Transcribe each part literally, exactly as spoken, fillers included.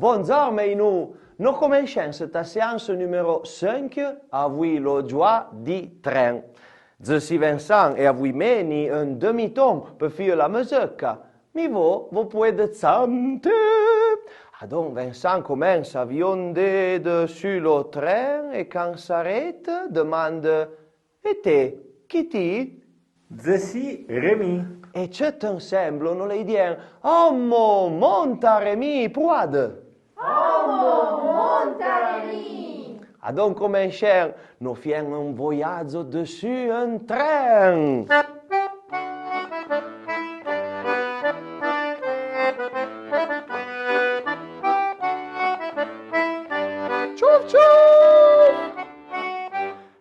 Bondzor mèinoù. No comenchèn seta séanse numéro cinq, avouì lo dzoà di tren. Dze si Vincent é avouì mé n'ì un demi-ton pe fie la mezeucca. Mi vo, vo pouéde tsanté. Adon Vincent comensa a viondé dessu lo tren é can s'arrète, demande: É té, qui t'i? Dze si Rémi. É tseut ensemblo no lèi dien: Ommo, monta Rémi, prouade. Ommo, monta Rémi. Adon comenchèn, no fièn un voyadzo dessu un tren. Tchouf, tchouf.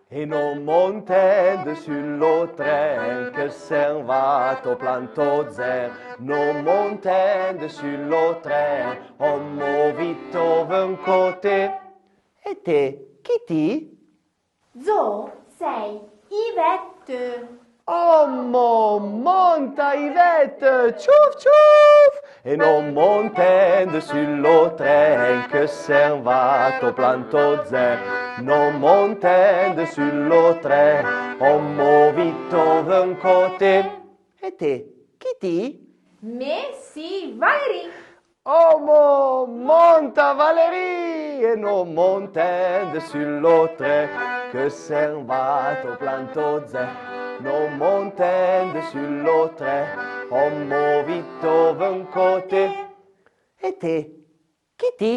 É no montèn dessu lo tren que se'n va to plan to dzen. No montèn dessu lo tren, ommo vito vin co té. É té, qui t'i? Dzo sèi Yvette. Ommo, monta Yvette, tchouf, tchouf. É no montèn dessu lo tren que se'n va to plan to dzen. No montèn dessu lo tren, ommo vito vin co té. É té, qui t'i? Mé si Valérie. Ommo, monta Valérie, é no montèn dessu lo tren que se'n va to plan to dzen. No montèn dessu lo tren, ommo vito vin co té. É té, qui t'i?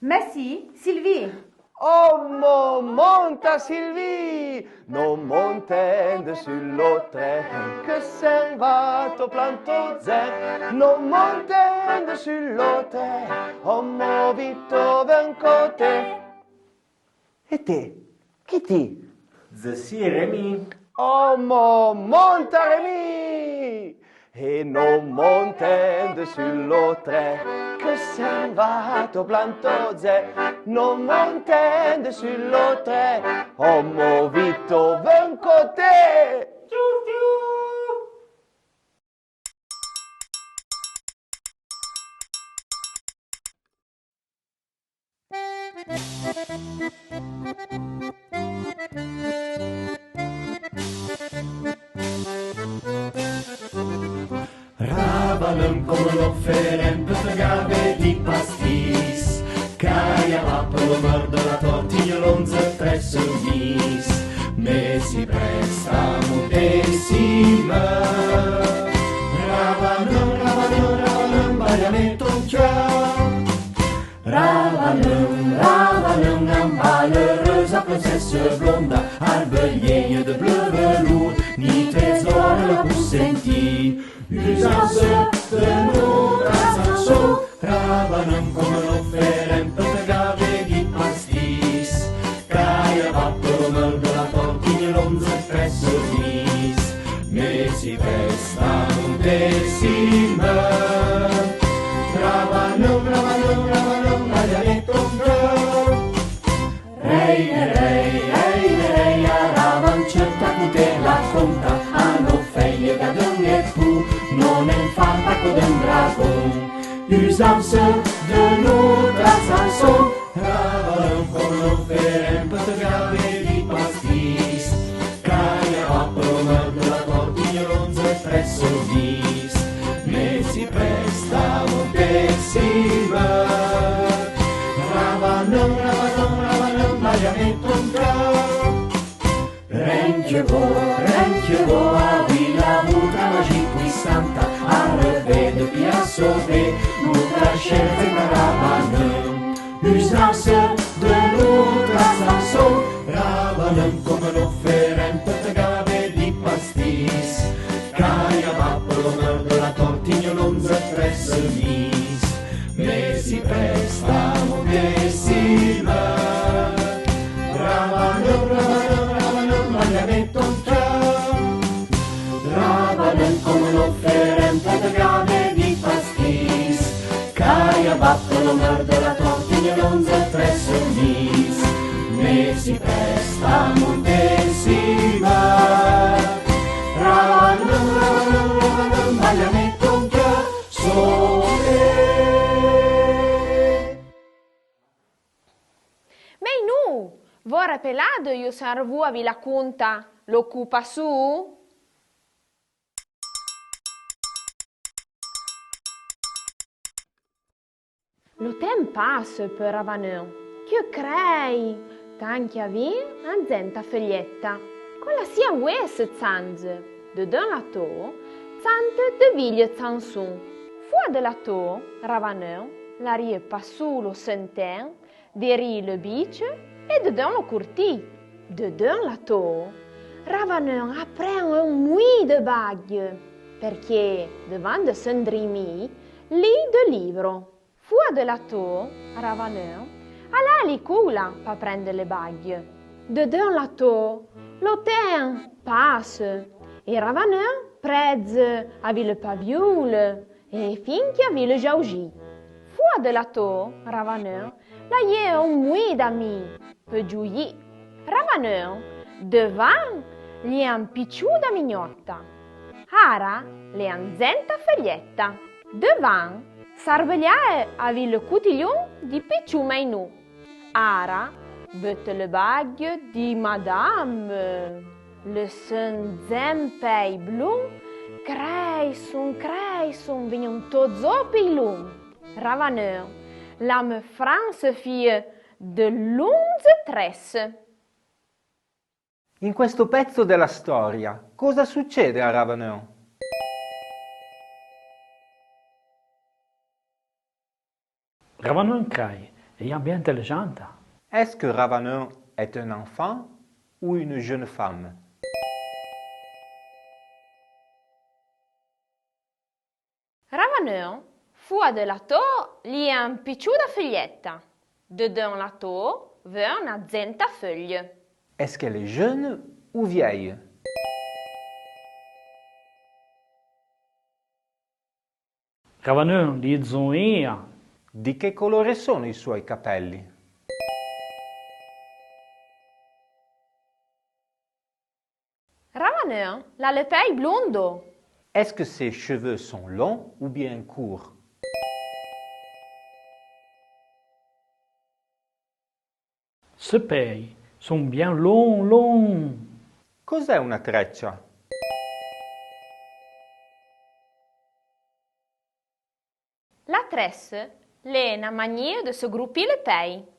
Mé si Sylvie. Ommo, monta Sylvie. No montèn dessu lo tren que se'n va to plan to dzen. No montèn dessu lo tren, ommo vito vin co té. É té, qui t'i? Dze si Rémi. Ommo, monta Rémi. É no montèn dessu lo tren que se'n va to plan to dzen. No montèn dessu lo tren, ommo vito vin co té. Tchouf, tchouf. Ravaneun comme no fé ren pe te gavé di pastis. Caille a bas pe lo meur de la Tortigne, l'onze treize Nice. Mé si presta monté si meur. Ravaneun, ravaneun, ravaneun, baille a mé ton cœur. Ravaneun, ravaneun, a bas l'heureuse princesse blonde, arbe liègne de bleu velours, ni trésor la pou senti. Usanse de noutra chanson. Ravaneun comme no fé ren pe te gavé di pastis. Caille a bas pe lo meur de la Tortigne, l'onze treize Nice. Mé si presta monté si meur. Ravaneun, ravaneun, ravaneun, baille a mé ton cœur. Rèi, rèi, rèi, rèi, a Ravan tseut a couté la conta, a no fèille d'adeun é pou, no n'en fa pa co d'un dragon. Usanse de noutra chanson. Ravaneun comme no fé ren pe te gavé di pastis. Caille a bas pe lo meur de la Tortigne, l'onze treize Nice. Mé si presta monté si meur. Ravaneun, ravaneun, ravaneun, baille a mé ton cœur. Ren que vo, ren que vo, avouì la bouta magique puissanta, arrevé de pia sauvé, noutra chère Ravaneun. Usanse de noutra chanson. Ravaneun comme no fé ren pe te gavé di pastis. Caille a bas pe lo meur de la Tortigne, l'onze treize Nice. Mé si presta monté si meur. Ravaneun, ravaneun, ravaneun, baille a mé ton cœur. Ravaneun comme no fé ren pe te gavé di pastis. Caille a bas pe lo meur de la Tortigne, l'onze treize Nice. Mé si presta monté si meur. Ravaneun, ravaneun, ravaneun, baille a mé ton cœur. Sole Pelade, io sen revù avì la conta lo cou passù? Lo ten passe pe Ravaneun, que crèi, tanque avì an zenta feuilletta. Cola sia ouè se tsanze, dedeun la tor, tsante de vieille tsanson. Foua de la tor, Ravaneun l'arie passù lo sen ten, deri le bitche é dedeun lo courtì. Dedeun la tor, Ravaneun apren un mouì de bague, perqué devan de s'endrimì li de livro. Foua de la tor, Ravaneun alà a licoula pa prende le bague. Dedeun la tor, lo ten passe, é Ravaneun prèdze avì le pavioule, é finque avì le jaujì. Foua de la tor, Ravaneun l'aie un mouì d'amì pe jouì. Ravaneun, devan, l'ie an pitchouda mignotta. Ara l'è an zenta feuilletta. Devan, s'arvegliae avì le coutillon di pitchou mèinoù. Ara, beutte le bague di madame. Le sen zen pèi blon, crèisson, crèisson, vegnon tozò pì lon. Ravaneun, la me France fie de lonze tresse. In questo pezzo della storia, cosa succede a Ravaneun? Ravaneun crèi, é i è bien intelligenta. Est-ce que Ravaneun est un enfant ou une jeune femme? Ravaneun, foua de la tor, l'ie an pitchouda feuilletta. Dedeun la tor, veu na zenta feuille. Est-ce qu'elle est jeune ou vieille? Ravaneun, l'ie zonia. Di che colore sono i suoi capelli? Ravaneun, l'a le pèi blondo. Est-ce que ses cheveux sont longs ou bien courts? Se pèi son bien lon, lon. Cos'è una treccia? La tresse l'è na magnie de se groupì le pèi.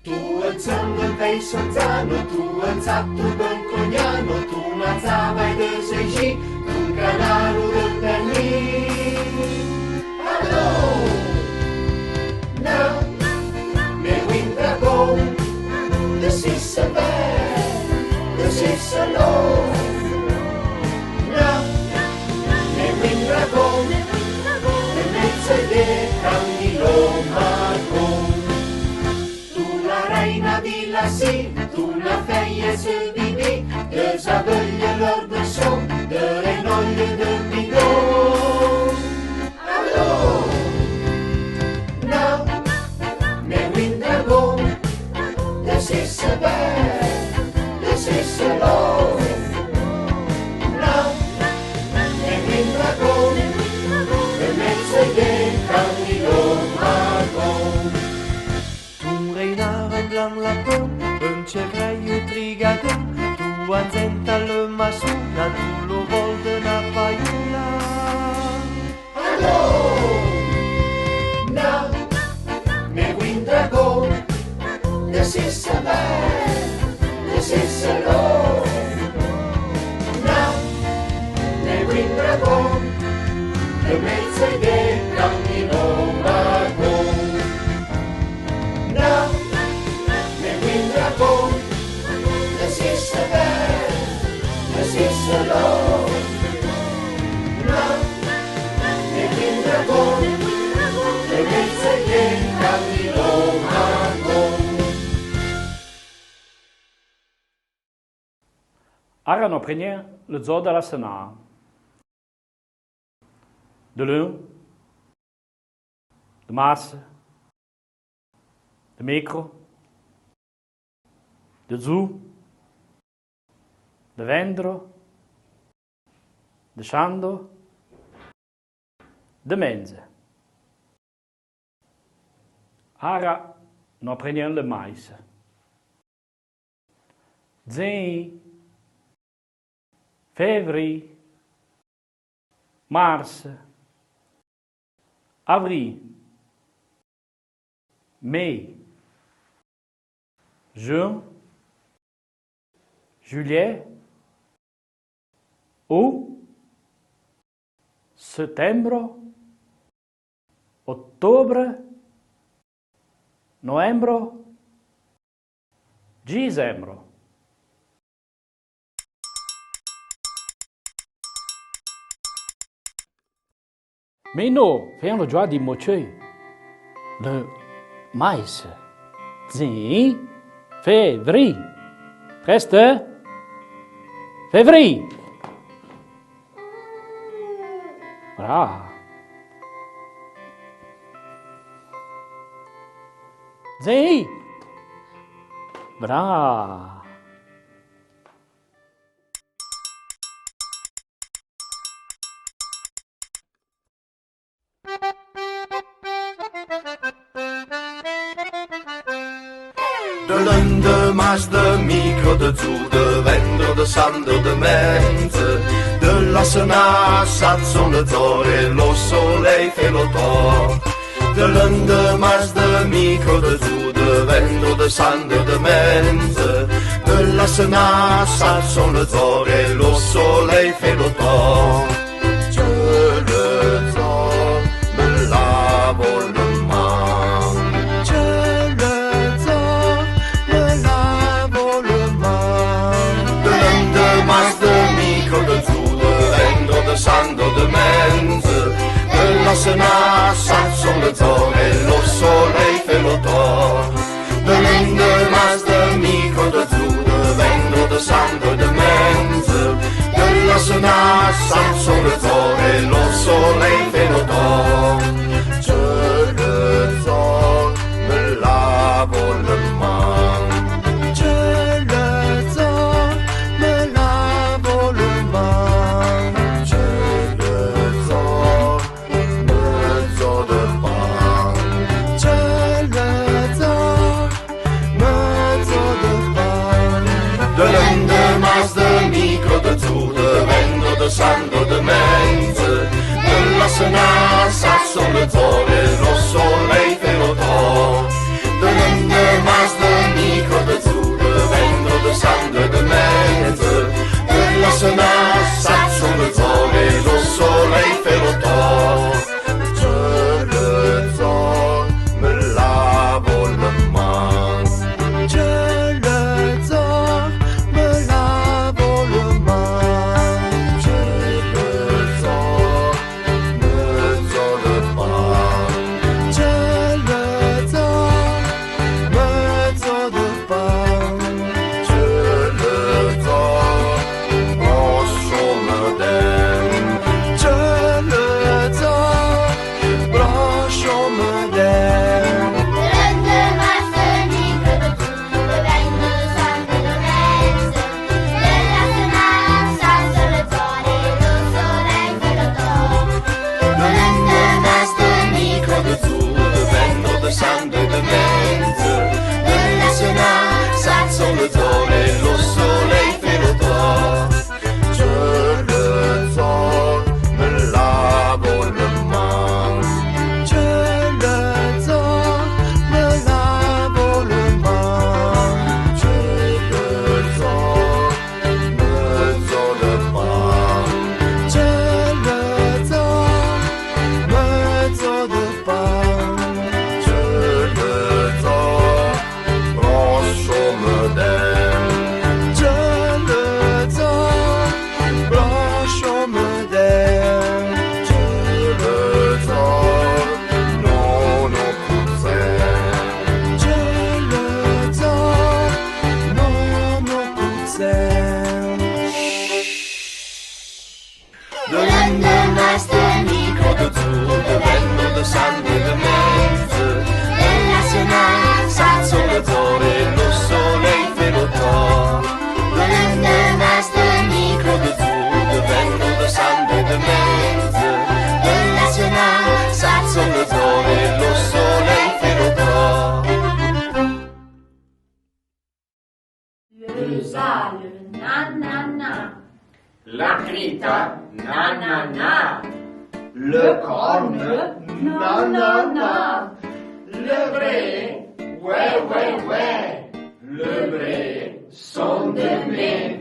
Tu un zan, un pèi sonzano, tu un zatto, un cognano, tu na zava de Seigi, tu un canaro de Perni. Alò, na, me vouin dragon, de sisse bèi, de sisse lon. Na, me vouin dragon, de mètse de candilo marron. Tu na reina di la si, tu na fèye se bibi, de zaveille l'or de son, de renoille de bidon. Alò, na, me vouin dragon, de sisse bèi, de sisse lon. Na, me vouin dragon, de mètse de candilo marron. Tu un reinaro, un blan lapon, un chevrèi, un trigadon, tu an zenta le massou, na tu lo vol de na paioula. Alò, na, me vouin dragon, de sisse bèi, de sisse lon. Na, me vouin dragon, de mètse de candilo marron. Na, me vouin dragon, de sisse bèi, de sisse lon. Na, me vouin dragon, de mètse de candilo marron. Ara no aprignon le dzor de la senara. De lun, de marse, de mèrcro, de dzou, Devendro. Desando. Demenze. Ara no aprègnon le mais. Zen. Fevri. Mars. Avri. Mai. Jun. Julié. Ut. Setembro. Otobre. Noembro. Disembro. Mino, fèn lo joà di motcheu. Le mais. Zen. Fevri. Preste. Fevri. Bra. Zen. Bra. De lun, de mars, de micro, de zou, de vendre, de sando, de menze, de la sena, sa son le zor e lo solei fé lo tor. De lun, de mars, de micro, de zou, de vendre, de sando, de menze, de la sena, sa son le zor e lo solei fé lo tor. Tse le zor, me lavo le man. Tse le zor, me lavo le man. De lun, de mars, de micro, de zou, de vendre, de sando, de menze, de la sena, sa son le zor e lo solei fé lo tor. De lun, de mars, de micro, de zou, de vendre, de sando, de menze, de la sena, sa son le zor e lo solei fé lo tor. Tse le zor, me lavo le man. Tse le zor, me lavo le man. Tse le zor, me zo de pan. Tse le zor, me zo de pan. De lun, de mars, de micro, de zou, de vendre, de sando, de menze, de la sena, sa son le zor e lo solei fé lo tor. De lun, de mars, de micro, de zou, de vendre, de sando, de menze, de la sena, sa son le zor e lo solei fé lo tor. Tse le zor, me lavo le man. Tse le zor, me lavo le man. Tse le zor, me zo de pan. Tse le zor, me zo de pan. Tse le zor, o son La crita, na, na, na. Le corne, na, na, na. Le bré, ouè, ouè, ouè. Le bré, son de mé.